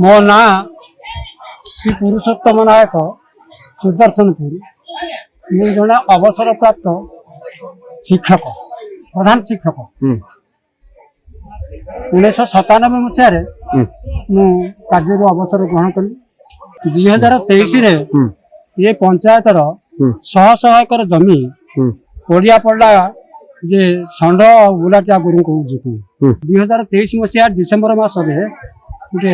ମୋ ନାଁ ଶ୍ରୀ ପୁରୁଷୋତ୍ତମ ନାୟକ, ସୁଦର୍ଶନପୁର। ମୁଁ ଜଣେ ଅବସରପ୍ରାପ୍ତ ଶିକ୍ଷକ, ପ୍ରଧାନ ଶିକ୍ଷକ। 1997 ମସିହାରେ ମୁଁ କାର୍ଯ୍ୟରୁ ଅବସର ଗ୍ରହଣ କଲି। 2023ରେ ଏ ପଞ୍ଚାୟତର ଶହ ଶହ ଏକର ଜମି ପଡ଼ିଆ ପଡ଼ିଲା ଯେ ଷଣ୍ଢ ଆଉ ବୁଲାଟିଆ ଗୋରୁଙ୍କ ଯୋଗୁଁ। 2023 ମସିହା ଡିସେମ୍ବର ମାସରେ ଗୋଟେ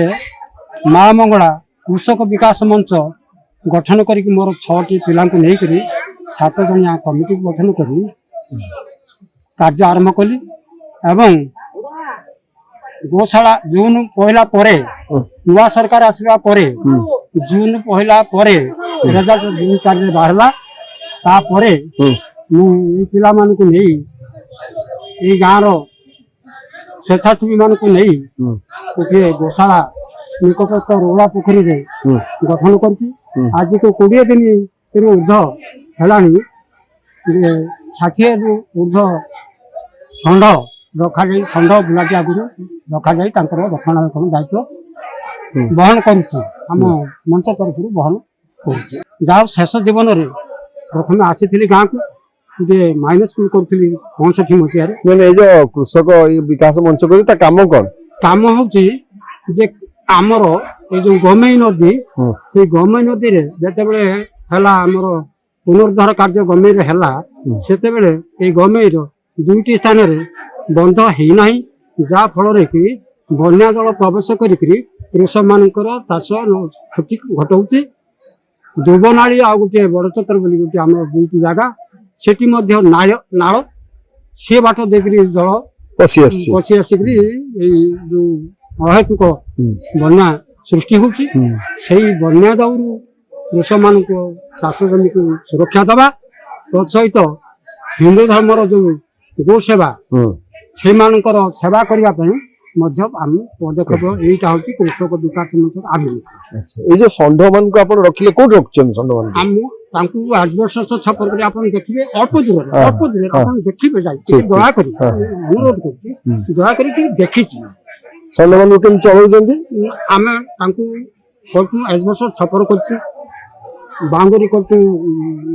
ମା ମଙ୍ଗଳା କୃଷକ ବିକାଶ ମଞ୍ଚ ଗଠନ କରିକି ମୋର 6ଟି ପିଲାଙ୍କୁ ନେଇକରି 7 ଜଣିଆ କମିଟି ଗଠନ କରି କାର୍ଯ୍ୟ ଆରମ୍ଭ କଲି ଏବଂ ଗୋଶାଳା ଜୁନ 1 ପରେ, ନୂଆ ସରକାର ଆସିବା ପରେ, ଜୁନ 1 ପରେ ରେଜଲ୍ଟ ଜୁନ 4ରେ ବାହାରିଲା। ତାପରେ ମୁଁ ଏଇ ପିଲାମାନଙ୍କୁ ନେଇ, ଏଇ ଗାଁର ସ୍ବେଚ୍ଛାସେବୀମାନଙ୍କୁ ନେଇ ଗୋଟିଏ ଗୋଶାଳା ନିକଟସ୍ଥ ରୋଳା ପୋଖରୀରେ ଗଠନ କରିଛି। ଆଜିକୁ 20 ଦିନରୁ ଉର୍ଦ୍ଧ୍ୱ ହେଲାଣି ଯେ 60ରୁ ଉର୍ଦ୍ଧ୍ୱ ଷଣ୍ଢ ରଖାଯାଇ, ଷଣ୍ଢ ବୁଲାଟି ଆଗରୁ ରଖାଯାଇ ତାଙ୍କର ରକ୍ଷଣାବେକ୍ଷଣ ଦାୟିତ୍ୱ ବହନ କରୁଛୁ। ଆମ ମଞ୍ଚ ତରଫରୁ ବହନ କରୁଛୁ। ଯାହା ହଉ, ଶେଷ ଜୀବନରେ ପ୍ରଥମେ ଆସିଥିଲି ଗାଁକୁ, ଗୋଟିଏ ମାଇନର ସ୍କୁଲ କରୁଥିଲି 65 ମସିହାରେ। ମାନେ ଏଇ ଯୋଉ କୃଷକ ଏଇ ବିକାଶ ମଞ୍ଚ କରି ତା କାମ କଣ? କାମ ହଉଛି ଯେ ଆମର ଏଇ ଯୋଉ ଗମେଇ ନଦୀ, ସେଇ ଗମେଇ ନଦୀରେ ଯେତେବେଳେ ହେଲା ଆମର ପୁନରୁଦ୍ଧାର କାର୍ଯ୍ୟ ଗମେଇରେ ହେଲା, ସେତେବେଳେ ଏଇ ଗମେଇର ଦୁଇଟି ସ୍ଥାନରେ ବନ୍ଧ ହେଇନାହିଁ, ଯାହା ଫଳରେ କି ବନ୍ୟା ଜଳ ପ୍ରବେଶ କରିକିରି କୃଷକମାନଙ୍କର ଚାଷ କ୍ଷତି ଘଟାଉଛି। ଦୁବନାଳି ଆଉ ଗୋଟିଏ ବଡ଼ଚତ୍ର ବୋଲି ଗୋଟିଏ ଆମର ଦୁଇଟି ଜାଗା, ସେଠି ମଧ୍ୟ ନାଳ ସେ ବାଟ ଦେଇକିରି ଜଳ ପଶି ଆସୁଛି। ପଶି ଆସିକିରି ଏଇ ଯୋଉ ଅହେତୁକ ବନ୍ୟା ସୃଷ୍ଟି ହଉଛି, ସେଇ ବନ୍ୟା ଦାଉରୁ କୃଷକମାନଙ୍କୁ, ଚାଷ ଜମିକୁ ସୁରକ୍ଷା ଦେବା, ତତ୍ ସହିତ ହିନ୍ଦୁ ଧର୍ମର ଯୋଉ ଗୋ ସେବା, ସେଇମାନଙ୍କର ସେବା କରିବା ପାଇଁ ମଧ୍ୟ ଆମ ପଦକ୍ଷେପ। ଏଇଟା ହଉଛି କୃଷକ ବିକାଶ ମଞ୍ଚର ଆଭିମୁଖ୍ୟ। ଆଚ୍ଛା, ଏଇ ଯୋଉ ଷଣ୍ଢ ମାନଙ୍କୁ ଆପଣ ରଖିଲେ, କୋଉଠି ରଖୁଛନ୍ତି ଷଣ୍ଢ ମାନଙ୍କୁ? ଆମ ତାଙ୍କୁ ଆଜବେଷ୍ଟସ ଛପର କରି ଆପଣ ଦେଖିବେ ଅଳ୍ପ ଦୂରରେ, ଅଳ୍ପ ଦୂରରେ ଆପଣ ଦେଖିବେ ଯାଇ ଟିକେ। ଦୟାକରି ଅନୁରୋଧ କରୁଛି, ଦୟାକରି ଟିକେ ଦେଖିଛି। ଷଣ୍ଢ ମାନଙ୍କୁ କେମିତି ଚଳଉଛନ୍ତି? ଆମେ ତାଙ୍କୁ କରୁଛୁ, ଆଜବେଷ୍ଟସ ଛପର କରୁଛୁ, ବାଉଣ୍ଡରୀ କରୁଛୁ,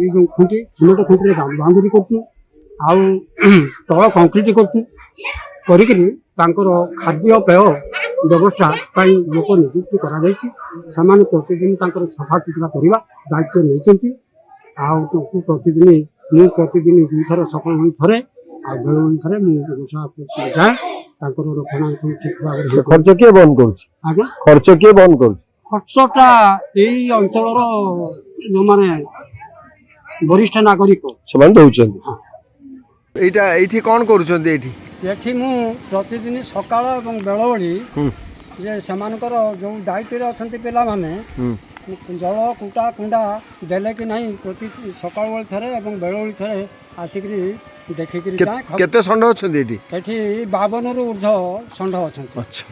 ଏଇ ଯୋଉ ଖୁଣ୍ଟି, ସିମେଣ୍ଟ ଖୁଣ୍ଟିରେ ବାଉଣ୍ଡରୀ କରୁଛୁ ଆଉ ତଳ କଂକ୍ରିଟ କରୁଛୁ। କରିକିରି ତାଙ୍କର ଖାଦ୍ୟପେୟ ବ୍ୟବସ୍ଥା ପାଇଁ ଲୋକ ନିଯୁକ୍ତି କରାଯାଇଛି। ସେମାନେ ପ୍ରତିଦିନ ତାଙ୍କର ସଫା ସୁତୁରା କରିବା ଦାୟିତ୍ୱ ନେଇଛନ୍ତି। ଆଉ ତାଙ୍କୁ ପ୍ରତିଦିନ, ମୁଁ ପ୍ରତିଦିନ ଦୁଇଥର, ସକାଳ ଓଳି ଥରେ ଆଉ ବେଳ ଓଳି ଥରେ ମୁଁ ଗୋଶାଳାକୁ ଯାଏ। ତାଙ୍କର ରକ୍ଷଣାବେକ୍ଷଣ ଠିକ ଭାବରେ ସେ ହେଇଛି। ଖର୍ଚ୍ଚ କିଏ ବହନ କରୁଛି? ଆଜ୍ଞା? ଖର୍ଚ୍ଚ କିଏ ବହନ କରୁଛି? ଖର୍ଚ୍ଚଟା ଏଇ ଅଞ୍ଚଳର ଯୋଉମାନେ ବରିଷ୍ଠ ନାଗରିକ ସେମାନେ ଦଉଛନ୍ତି। ହଁ। ଏଇଟା ଏଇଠି କଣ କରୁଛନ୍ତି ଏଇଠି? ଏଠି ମୁଁ ପ୍ରତିଦିନ ସକାଳ ଏବଂ ବେଳଓଳି ଯେ ସେମାନଙ୍କର ଯେଉଁ ଦାୟିତ୍ୱରେ ଅଛନ୍ତି ପିଲାମାନେ, ଜଳ, କୁଟା, କୁଣ୍ଡା ଦେଲେ କି ନାହିଁ, ପ୍ରତି ସକାଳ ଓଳି ଥରେ ଏବଂ ବେଳଓଳି ଥରେ ଆସିକିରି ଦେଖିକିରି ଯାଏ। କେତେ ଷଣ୍ଢ ଅଛନ୍ତି ଏଇଠି? ଏଠି 52ରୁ ଉର୍ଦ୍ଧ୍ୱ ଷଣ୍ଢ ଅଛନ୍ତି। ଆଚ୍ଛା।